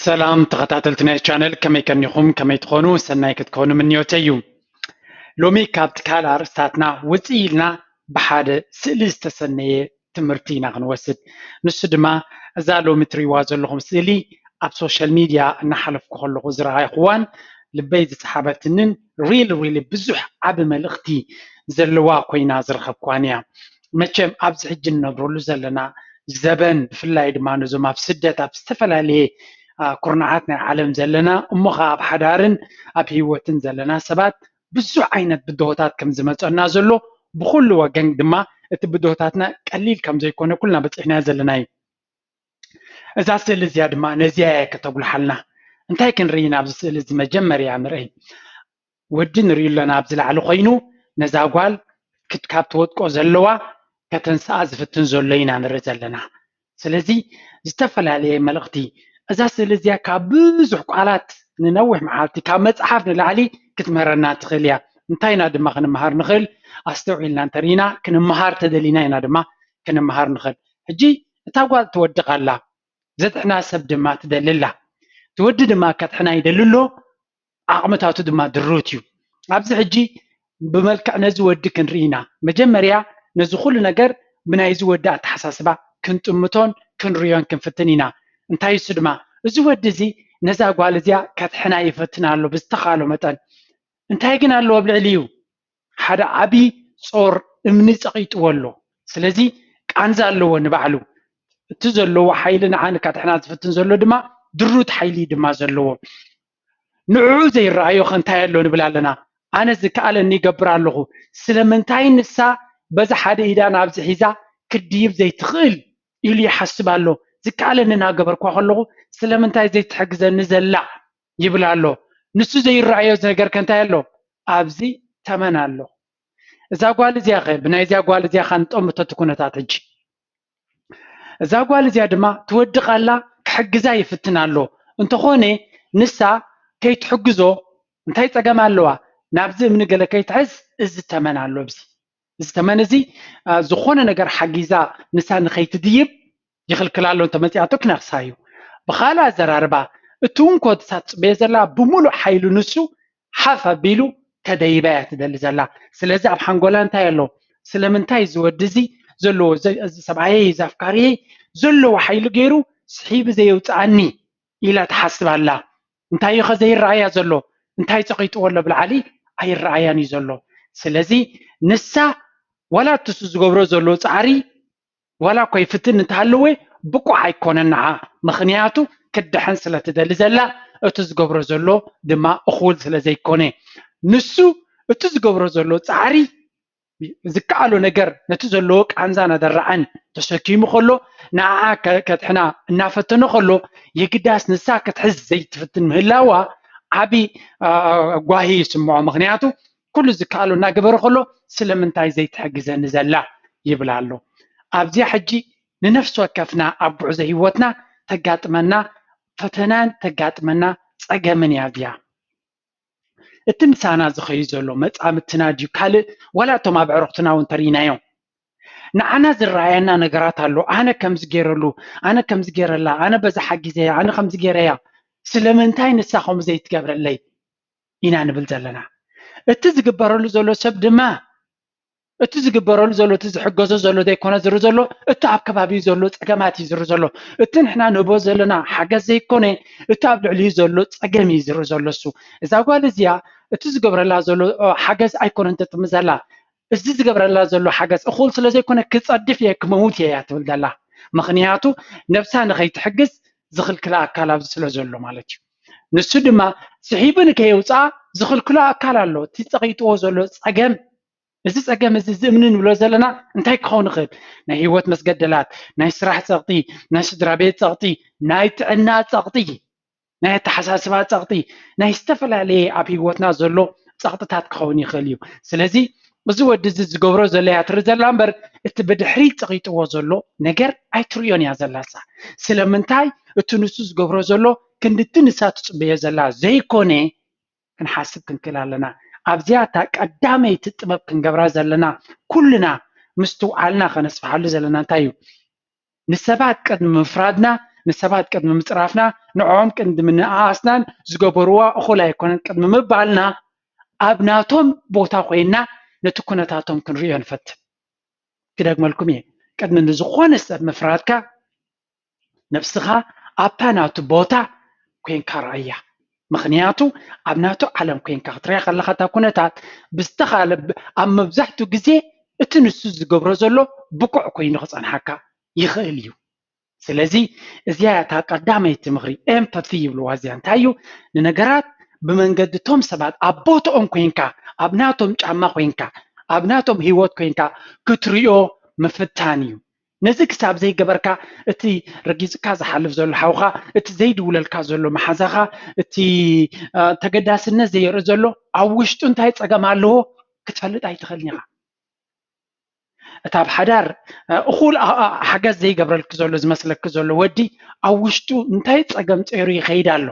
ሰላም ተኸታተልቲ ናይ ቻነል፣ ከመይ ከኒኹም? ከመይ ትኾኑ? ሰናይ ክትኮኑ ምንዮተይ እዩ። ሎሚ ካብቲ ካልእ ኣርእስታትና ውፅእ ኢልና ብሓደ ስእሊ ዝተሰነየ ትምህርቲ ኢና ክንወስድ። ንሱ ድማ እዛ ሎሚ ትሪእዋ ዘለኹም ስእሊ ኣብ ሶሻል ሚድያ እናሓለፍኩ ከለኹ ዝረኣይኹዋን ልበይ ዝሰሓበትንን ሪል ሪል ብዙሕ ዓቢ መልእኽቲ ዘለዋ ኮይና ዝረኸብኳን እያ። መቸም ኣብዚ ሕጂ እንነብረሉ ዘለና ዘበን ብፍላይ ድማ ነዞም ኣብ ስደት ኣብ ዝተፈላለየ ኩርናዓት ናይ ዓለም ዘለና እሞ ኸዓ ኣብ ሓዳርን ኣብ ህይወትን ዘለና ሰባት ብዙሕ ዓይነት ብድሆታት ከም ዝመፀና ዘሎ ብኩሉ ወገን ድማ እቲ ብድሆታትና ቀሊል ከም ዘይኮነ ኩልና በፂሕናዮ ዘለና እዩ። እዛ ስእሊ እዚኣ ድማ ነዚኣ እያ ከተጉልሓልና። እንታይ ክንርኢ ኢና ኣብዚ ስእሊ እዚ? መጀመርያ ንርኢ። ወዲ ንሪኡ ኣለና ኣብዚ ላዕሊ ኮይኑ ነዛ ጓል ካብ ትወድቆ ዘለዋ ከተንስኣ ዝፍትን ዘሎ ኢና ንርኢ ዘለና። ስለዚ ዝተፈላለየ መልእኽቲ እዛ ስእሊ እዚኣ ካብ ብዙሕ ቃላት ንነዊሕ መዓልቲ ካብ መፅሓፍ ንላዕሊ ክትምህረና ትኽእል እያ። እንታይ ኢና ድማ ክንመሃር ንኽእል? ኣስተውዒልና እንተሪኢና ክንመሃር ተደሊና ኢና ድማ ክንመሃር ንኽእል። ሕጂ እታ ጓል ትወድቕ ኣላ፣ ዘድሕና ሰብ ድማ ትደሊ ኣላ። እቲ ወዲ ድማ ከድሕና ይደሊ ኣሎ፣ ዓቕምታቱ ድማ ድሩት እዩ። ኣብዚ ሕጂ ብመልክዕ ነዚ ወዲ ክንርኢ ኢና። መጀመርያ ነዚ ኩሉ ነገር ብናይዚ ወዲ ኣተሓሳስባ ክንጥምቶን ክንርእዮን ክንፍትን ኢና። እንታይ እሱ ድማ እዚ ወዲ እዚ ነዛ ጓል እዚኣ ከድሕና ይፈትን ኣሎ ብዝተኻእሎ መጠን። እንታይ ግን ኣለዎ ኣብ ልዕሊኡ? ሓደ ዓቢ ጾር እምኒ ጸቒጥዎ ኣሎ። ስለዚ ቃንዛ ኣለዎ ንባዕሉ። እቲ ዘለዎ ሓይሊ ንዓ ንካድሕና ዝፍትን ዘሎ ድማ ድሩት ሓይሊ ድማ ዘለዎ። ንዕኡ ዘይረኣዮ ከ እንታይ ኣሎ ንብል ኣለና? ኣነ ዝከኣለኒ ይገብር ኣለኹ። ስለምንታይ ንሳ በዚ ሓደ ኢዳ ናብዚ ሒዛ ክድይብ ዘይትኽእል ኢሉ ይሓስብ ኣሎ። ዝከኣለኒ እናገበርኳ ከለኹ ስለምንታይ ዘይትሕግዘኒ ዘላ ይብል ኣሎ። ንሱ ዘይረኣዮ ነገር ከ እንታይ ኣሎ? ኣብዚ ተመን ኣሎ። እዛ ጓል እዚኣ ኸ ብናይዚኣ ጓል እዚኣ ኸ ንጠምቶ እቲ ኩነታት ሕጂ እዛ ጓል እዚኣ ድማ ትወድቕ ኣላ፣ ክሕግዛ ይፍትን ኣሎ። እንተኾነ ንሳ ከይትሕግዞ እንታይ ጸገም ኣለዋ? ናብዚ እምኒ ገለ ከይትሕዝ እዚ ተመን ኣሎ። ኣብዚ እዚ ተመን እዚ አ፣ ዝኾነ ነገር ሓጊዛ ንሳ ንኸይትድይብ ይኽልክላ ኣሎ። እንተመጺኣቶ ክነኽሳ እዩ። ብኻልእ ኣዘራርባ እቲ እንኮ ንሳ ትጽበዮ ዘላ ብምሉእ ሓይሉ ንሱ ሓፍ ኣቢሉ ከደይባ እያ ትደሊ ዘላ። ስለዚ ኣብ ሓንጎላ እንታይ ኣሎ? ስለምንታይ እዚ ወዲ እዚ ዘለዎ፣ እዚ ሰብኣየይ፣ እዚ ኣፍቃሪየይ ዘለዎ ሓይሊ ገይሩ ስሒቡ ዘየውፅኣኒ ኢላ ትሓስብ ኣላ። እንታይ እዩ ኸ ዘይረኣያ ዘሎ? እንታይ ፀቒጥዎ ኣሎ ብላዕሊ? ኣይረኣያን እዩ ዘሎ። ስለዚ ንሳ ዋላ እቲ እሱ ዝገብሮ ዘሎ ፃዕሪ ዋላ እኳ ይፍትን እንተሃለወ ብቑዕ ኣይኮነን ንዓ። ምኽንያቱ ክድሕን ስለ ትደሊ ዘላ፣ እቲ ዝገብሮ ዘሎ ድማ እኹል ስለ ዘይኮነ። ንሱ እቲ ዝገብሮ ዘሎ ፃዕሪ ዝከኣሎ ነገር ነቲ ዘለዎ ቃንዛ ናደረዐን ተሸኪሙ ከሎ ንዓኣ ከድሕና እናፈተነ ከሎ የግዳስ ንሳ ክትሕዝ ዘይትፍትን ምህላዋ ዓቢ ጓሂ ይስምዖ። ምኽንያቱ ኩሉ ዝከኣሎ እናገበረ ከሎ ስለምንታይ ዘይትሕግዘኒ ዘላ ይብል ኣሎ። ኣብዚኣ ሕጂ ንነፍሲ ወከፍና ኣብ ጉዕዞ ህይወትና ተጋጥመና ፈተናን ተጋጥመና ጸገምን እያ እዚኣ። እቲ ምሳና ዝኸዩ ዘሎ መጻምድትና ድዩ ካልእ ዋላ እቶም ኣብ ዕሩኽትና እውን ተሪኢናዮም ንዓና ዝረኣየና ነገራት ኣሎ። ኣነ ከምዚ ገይረሉ፣ ኣነ ከምዚ ገይረላ፣ ኣነ በዛ ሓጊዘያ፣ ኣነ ከምዚ ገይረያ፣ ስለምንታይ ንሳ ከምኡ ዘይትገብረለይ ኢና ንብል ዘለና። እቲ ዝግበረሉ ዘሎ ሰብ ድማ እቲ ዝግበረሉ ዘሎ እቲ ዝሕገዞ ዘሎ ዘይኮነ ዝርኢ ዘሎ እቲ ኣብ ከባቢኡ ዘሎ ፀገማት እዩ ዝርኢ ዘሎ። እቲ ንሕና ንህቦ ዘለና ሓገዝ ዘይኮነ እቲ ኣብ ልዕሊኡ ዘሎ ፀገም እዩ ዝርኢ ዘሎ እሱ። እዛ ጓል እዚኣ እቲ ዝገብረላ ዘሎ ሓገዝ ኣይኮነን ተጥሚ ዘላ። እዚ ዝገብረላ ዘሎ ሓገዝ እኹል ስለ ዘይኮነ ክፀድፍ እየ ክመውት እየ እያ ትብል ዘላ። ምኽንያቱ ነብሳ ንኸይትሕግዝ ዝኽልክላ ኣካል ኣብዚ ስለ ዘሎ ማለት እዩ። ንሱ ድማ ስሒቡ ንከየውፅኣ ዝኽልክሎ ኣካል ኣሎ። እቲ ፀቒጥዎ ዘሎ ፀገም እዚ ፀገም እዚ እዚ እምኒ ንብሎ ዘለና እንታይ ክኸውን ይኽእል? ናይ ህይወት መስገደላት፣ ናይ ስራሕ ፀቕጢ፣ ናይ ስድራ ቤት ፀቕጢ፣ ናይ ጥዕና ፀቕጢ፣ ናይ ኣተሓሳስባ ፀቕጢ፣ ናይ ዝተፈላለየ ኣብ ህይወትና ዘሎ ፀቕጥታት ክኸውን ይኽእል እዩ። ስለዚ እዚ ወዲ እዚ ዝገብሮ ዘሎ እያ ትርኢ ዘላ እምበር እቲ ብድሕሪት ፀቒጥዎ ዘሎ ነገር ኣይትርእዮን እያ ዘላ እሳ። ስለምንታይ እቲ ንሱ ዝገብሮ ዘሎ ክንድቲ ንሳ ትፅበዮ ዘላ ዘይኮነ ክንሓስብ ክንክእል ኣለና። ኣብዚኣ እታ ቀዳመይቲ ጥበብ ክንገብራ ዘለና ኩልና ምስትውዓልና ከነስፍሓሉ ዘለና እንታይ እዩ? ንሰባት ቅድሚ ምፍራድና ንሰባት ቅድሚ ምፅራፍና፣ ንዕኦም ቅድሚ ምንኣኣስናን ዝገበርዋ እኹል ኣይኮነን ቅድሚ ምባልና፣ ኣብ ናቶም ቦታ ኮይና ነቲ ኩነታቶም ክንርእዮ ንፈትን። ክደግመልኩም እየ፣ ቅድሚ ንዝኾነ ሰብ ምፍራድካ ነብስኻ ኣብታ ናቱ ቦታ ኮይንካ ረኣያ። ምኽንያቱ ኣብ ናቱ ዓለም ኮይንካ ክትሪኣ ከለኻ እታ ኩነታት ብዝተኻለ ኣብ መብዛሕትኡ ግዜ እቲ ንሱ ዝገብሮ ዘሎ ብቁዕ ኮይኑ ክጸንሓካ ይኽእል እዩ። ስለዚ እዚኣ እታ ቀዳመይቲ ምኽሪ ኤምፓቲ ይብልዋ። እዚኣ እንታይ እዩ? ንነገራት ብመንገዲ እቶም ሰባት ኣብ ቦትኦም ኮይንካ፣ ኣብ ናቶም ጫማ ኮይንካ፣ ኣብ ናቶም ህይወት ኮይንካ ክትሪኦ ምፍታን እዩ። ነዚ ክሳብ ዘይገበርካ እቲ ረጊጽካ ዝሓልፍ ዘሎ ሓውኻ፣ እቲ ዘይድውለልካ ዘሎ መሓዛኻ፣ እቲ ተገዳስነት ዘየርኢ ዘሎ ኣብ ውሽጡ እንታይ ጸገም ኣለዎ ክትፈልጥ ኣይትኽእልን ኢኻ። እቲ ኣብ ሓዳር እኹል ሓገዝ ዘይገብረልኪ ዘሎ ዝመስለኪ ዘሎ ወዲ ኣብ ውሽጡ እንታይ ጸገም ጸይሩ ይኸይድ ኣሎ።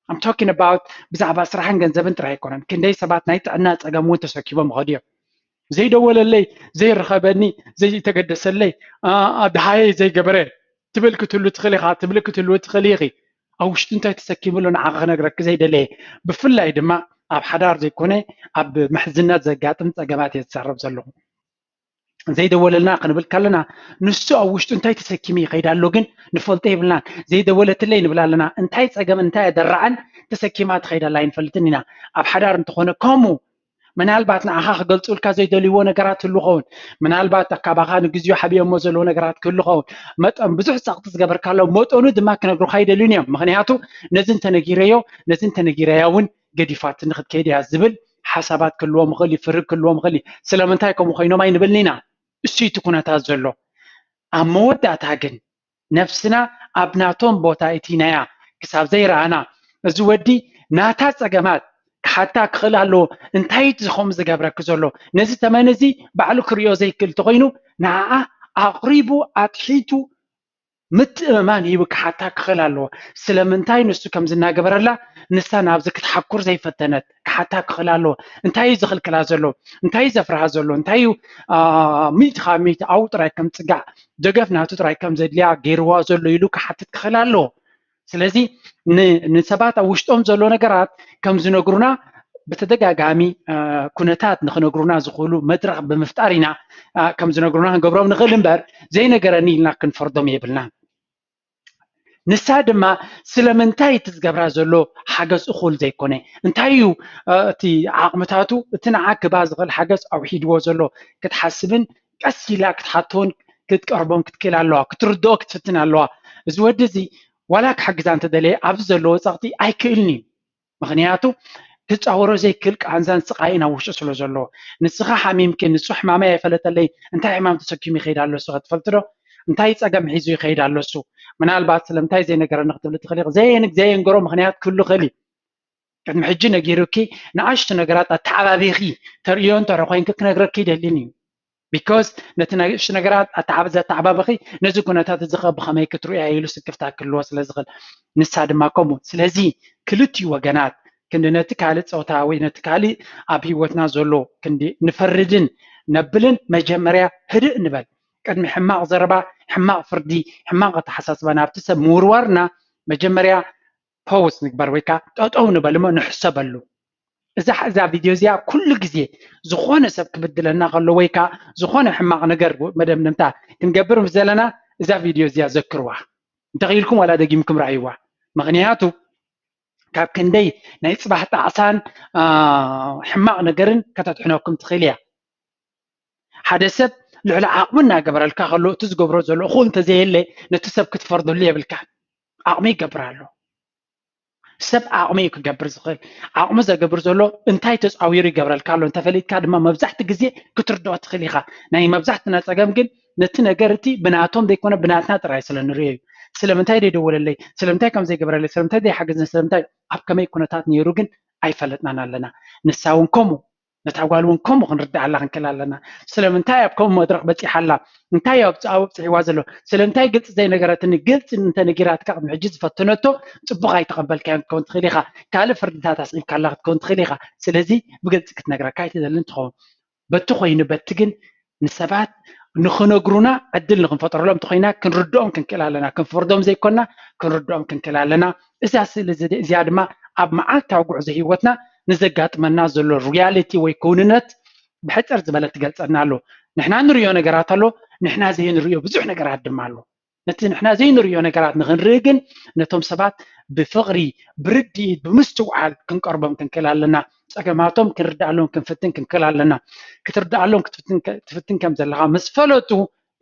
I'm talking about ብዛዕባ ስራሕን ገንዘብን ጥራይ ኣይኮነን። ክንደይ ሰባት ናይ ጥዕና ጸገም እውን ተሰኪቦም ይኸዱ እዮም። ዘይደወለለይ፣ ዘይረኸበኒ፣ ዘይተገደሰለይ፣ ድሃየይ ዘይገበረ ትብል ክትህሉ ትኽእል ኢኻ፣ ትብሊ ክትህልዊ ትኽእል ኢኺ። ኣብ ውሽጡ እንታይ ተሰኪሙ ኣሎ ንዓኻ ክነግረኪ ዘይደለየ። ብፍላይ ድማ ኣብ ሓዳር ዘይኮነ ኣብ ምሕዝነት ዘጋጥም ጸገማት እየ ዝዛረብ ዘለኹ። ዘይደወለልና ክንብል ከለና ንሱ ኣብ ውሽጡ እንታይ ተሰኪሙ ይኸይድ ኣሎ ግን ንፈልጦ የብልናን። ዘይደወለትለይ ንብል ኣለና። እንታይ ጸገም እንታይ ኣደራዕን ተሰኪማ ትኸይድ ኣላ ኣይንፈልጥን ኢና። ኣብ ሓዳር እንተኾነ ከምኡ ምናልባት ንዓኻ ክገልጹልካ ዘይደልይዎ ነገራት ክህሉ ኸውን። ምናልባት ካባኻ ንግዜኡ ሓቢኦሞ ዘለዉ ነገራት ክህሉ ኸውን። መጠን ብዙሕ ጸቕጢ ዝገበርካሎም መጠኑ ድማ ክነግሩኻ ኣይደልዩን እዮም። ምኽንያቱ ነዚ እንተነጊረዮ ነዚ እንተነጊረያ እውን ገዲፋትኒ ክትከይድ እያ ዝብል ሓሳባት ክህልዎም ይኽእል እዩ፣ ፍርህ ክህልዎም ይኽእል እዩ። ስለምንታይ ከምኡ ኮይኖም ኣይንብልን ኢና። እሱ እቲ ኩነታት ዘሎ። ኣብ መወዳእታ ግን ነብስና ኣብ ናቶም ቦታ እቲናያ ክሳብ ዘይረኣና፣ እዚ ወዲ ናታ ጸገማት ክሓታ ክኽእል ኣለዎ። እንታይ እዩ ከምኡ ዝገብረኪ ዘሎ? ነዚ ተመን እዚ ባዕሉ ክርእዮ ዘይክእል እንተኾይኑ፣ ንዓኣ ኣቕሪቡ ኣትሒቱ ምትእምማን ሂቡ ክሓታ ክኽእል ኣለዎ። ስለምንታይ ንሱ ከም ዝናገበረላ ንሳ ናብዚ ክትሓኩር ዘይፈተነት ክሓታ ክኽእል ኣለዎ። እንታይ እዩ ዝኽልክላ ዘሎ? እንታይ እዩ ዘፍርሃ ዘሎ? እንታይ እዩ ሚእቲ ካብ ሚእቲ ኣብኡ ጥራይ ከም ፅጋዕ ደገፍ ናቱ ጥራይ ከም ዘድልያ ገይርዋ ዘሎ ኢሉ ክሓትት ክኽእል ኣለዎ። ስለዚ ንሰባት ኣብ ውሽጦም ዘሎ ነገራት ከም ዝነግሩና ብተደጋጋሚ ኩነታት ንክነግሩና ዝኽእሉ መድረኽ ብምፍጣር ኢና ከም ዝነግሩና ክንገብሮም ንኽእል እምበር ዘይነገረኒ ኢልና ክንፈርዶም የብልናን። ንሳ ድማ ስለምንታይ እቲ ዝገብራ ዘሎ ሓገዝ እኹል ዘይኮነ፣ እንታይ እዩ እቲ ዓቕምታቱ እቲ ንዓ ክባ ዝኽእል ሓገዝ ኣውሒድዎ ዘሎ ክትሓስብን ቀስ ኢላ ክትሓቶን ክትቀርቦን ክትክእል ኣለዋ፣ ክትርድኦ ክትፍትን ኣለዋ። እዚ ወዲ እዚ ዋላ ክሕግዛ እንተደለየ ኣብዚ ዘለዎ ጸቕጢ ኣይክእልን እዩ። ምኽንያቱ ክጻወሮ ዘይክእል ቃንዛን ስቓይን ኣብ ውሽጡ ስለ ዘሎ። ንስኻ ሓሚምኪ ንሱ ሕማመይ ኣይፈለጠለይ እንታይ ሕማም ተሰኪሙ ይኸይድ ኣሎ እሱ ክትፈልጢ ዶ? እንታይ ጸገም ሒዙ ይኸይድ ኣሎ እሱ? ምናልባት ስለምንታይ ዘይነገረኒ ክትብሊ ትኽእሊ ኢኺ። ዘየንግሮ ምኽንያት ክህሉ ይኽእል እዩ። ቅድሚ ሕጂ ነጊሩኪ ንኣሽቱ ነገራት ኣተዓባቢኺ ተርእዮ እንተ ኮይንኪ ክነግረኪ ይደልን እዩ። ቢኮዝ ነቲ ንኣሽቱ ነገራት ኣተዓብ ዘተዓባበኺ ነዚ ኩነታት እዚ ከ ብኸመይ ክትርእያ ኢሉ ስክፍታ ክህልዎ ስለ ዝኽእል ንሳ ድማ ከምኡ። ስለዚ ክልቲኡ ወገናት ክንዲ ነቲ ካልእ ጾታ ወይ ነቲ ካልእ ኣብ ህይወትና ዘሎ ክንዲ ንፈርድን ነብልን መጀመርያ ህድእ ንበል። ቅድሚ ሕማቕ ዘረባ፣ ሕማቕ ፍርዲ፣ ሕማቕ ኣተሓሳስባ ናብቲ ሰብ ምውርዋርና መጀመርያ ፖውዝ ንግበር ወይ ከዓ ጠጠው ንበል እሞ ንሕሰበሉ። እዛ እዛ ቪድዮ እዚኣ ኩሉ ግዜ ዝኾነ ሰብ ክብድለና ከሎ ወይ ከዓ ዝኾነ ሕማቕ ነገር መደምደምታ ክንገብር ምስ ዘለና እዛ ቪድዮ እዚኣ ዘክርዋ። እንተኽኢልኩም ዋላ ደጊምኩም ረኣይዋ። ምኽንያቱ ካብ ክንደይ ናይ ፅባሕ ጣዕሳን ሕማቕ ነገርን ከተድሕነኩም ትኽእል እያ። ሓደ ሰብ ልዕሊ ዓቕሙ እናገበረልካ ከሎ እቲ ዝገብሮ ዘሎ እኹል እንተዘየለ ነቲ ሰብ ክትፈርደሉ የብልካ። ዓቕሚ ይገብር ኣሎ። ሰብ ዓቕሚ እዩ ክገብር ዝኽእል። ዓቕሚ ዘገብር ዘሎ እንታይ ተፃዊሩ ይገብረልካ ኣሎ እንተፈሊጥካ ድማ መብዛሕቲ ግዜ ክትርድኦ ትኽእል ኢኻ። ናይ መብዛሕትና ፀገም ግን ነቲ ነገር እቲ ብናቶም ዘይኮነ ብናትና ጥራይ ስለ ንሪኦ እዩ። ስለምንታይ ዘይደወለለይ፣ ስለምንታይ ከም ዘይገበረለይ፣ ስለምንታይ ዘይሓገዝኒ፣ ስለምንታይ ኣብ ከመይ ኩነታት ነይሩ ግን ኣይፈለጥናን ኣለና። ንሳ እውን ከምኡ ነታ ጓል እውን ከምኡ ክንርድኣላ ክንክእል ኣለና። ስለምንታይ ኣብ ከምኡ መድረኽ በፂሓ ኣላ? እንታይ ኣብ ኣብፅሕዋ ዘሎ? ስለምንታይ ግልፂ ዘይነገረትኒ? ግልፂ እንተነጊራትካ ቅድሚ ሕጂ ዝፈተነቶ ፅቡቕ ኣይተቐበልካዮን ክትከውን ትኽእል ኢኻ። ካልእ ፍርድታት ኣስዒብካላ ክትከውን ትኽእል ኢኻ። ስለዚ ብግልፂ ክትነግረካ ኣይትደልን ትኸውን። በቲ ኮይኑ በቲ ግን ንሰባት ንኽነግሩና ዕድል ንኽንፈጥረሎም እንተኾይና ክንርድኦም ክንክእል ኣለና። ክንፈርዶም ዘይኮና ክንርድኦም ክንክእል ኣለና። እዛ ስእሊ እዚ- እዚኣ ድማ ኣብ መዓልታዊ ጉዕዞ ህይወትና ንዘጋጥመና ዘሎ ሪያሊቲ ወይ ክውንነት ብሕፅር ዝበለ ትገልፀና ኣሎ። ንሕና ንሪኦ ነገራት ኣሎ፣ ንሕና ዘይንሪኦ ብዙሕ ነገራት ድማ ኣሎ። ነቲ ንሕና ዘይንሪኦ ነገራት ንኽንርኢ ግን ነቶም ሰባት ብፍቕሪ፣ ብርድኢት፣ ብምስትውዓል ክንቀርቦም ክንክእል ኣለና። ፀገማቶም ክንርድኣሎም ክንፍትን ክንክእል ኣለና። ክትርድኣሎም ክትፍትን ከ- ትፍትን ከም ዘለኻ ምስ ፈለጡ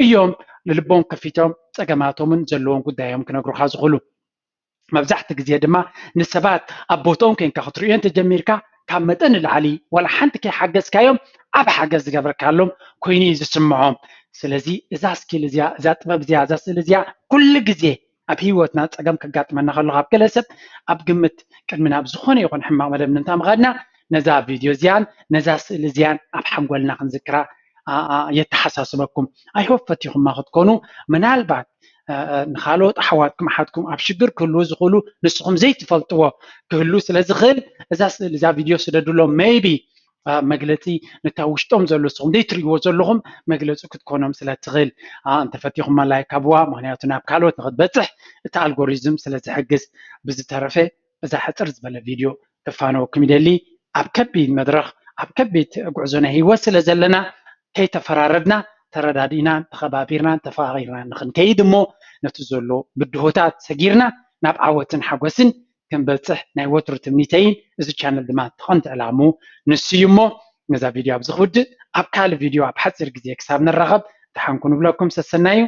እዮም ንልቦም ከፊቶም ፀገማቶምን ዘለዎም ጉዳዮም ክነግሩኻ ዝኽእሉ። መብዛሕቲ ግዜ ድማ ንሰባት ኣብ ቦትኦም ኮንካ ክትርእዮ እንተጀሚርካ ካብ መጠን ንላዕሊ ዋላ ሓንቲ ከይሓገዝካዮም ዓብ ሓገዝ ዝገበርካሎም ኮይኑ እዩ ዝስምዖም። ስለዚ እዛ ስኪል እዚኣ እዛ ጥበብ እዚኣ እዛ ስእሊ እዚኣ ኩሉ ግዜ ኣብ ህይወትና ፀገም ከጋጥመና ከሎ ካብ ገለ ሰብ ኣብ ግምት ቅድሚ ናብ ዝኾነ ይኹን ሕማቕ መደብ ንምእታው ምኻድና ነዛ ቪድዮ እዚኣን ነዛ ስእሊ እዚኣን ኣብ ሓንጎልና ክንዝክራ የተሓሳስበኩም። ኣይሆፕ ፈቲኹማ ክትኮኑ ምናልባት ንካልኦት ኣሕዋትኩም ኣሓትኩም ኣብ ሽግር ክህልዉ ዝኽእሉ ንስኹም ዘይትፈልጥዎ ክህሉ ስለ ዝኽእል እዛ ስእሊ እዛ ቪድዮ ስደዱሎም። ሜይቢ መግለፂ ነታ ውሽጦም ዘሎ ንስኹም ዘይትርእይዎ ዘለኹም መግለፂ ክትኮኖም ስለ ትኽእል እንተፈቲኹማ ላይክ ኣብዋ። ምክንያቱ ናብ ካልኦት ንክትበፅሕ እቲ ኣልጎሪዝም ስለ ዝሕግዝ። ብዝተረፈ እዛ ሕፅር ዝበለ ቪድዮ ክፋነወኩም ይደሊ። ኣብ ከቢድ መድረኽ ኣብ ከቢድ ጉዕዞ ናይ ህይወት ስለ ዘለና ከይተፈራረድና ተረዳዲእናን ተኸባቢርናን ተፈቓቒርናን ንኽንከይድ እሞ ነቲ ዘሎ ብድሆታት ሰጊርና ናብ ዓወትን ሓጎስን ክንበፅሕ ናይ ወትሩ ትምኒተይን እዚ ቻነል ድማ ተቐንዲ ዕላሙ ንሱ እዩ እሞ ነዛ ቪድዮ ኣብዚ ክውድእ ኣብ ካልእ ቪድዮ ኣብ ሓፂር ግዜ ክሳብ ንራኸብ ደሓንኩ ንብለኩም ሰሰናዩ።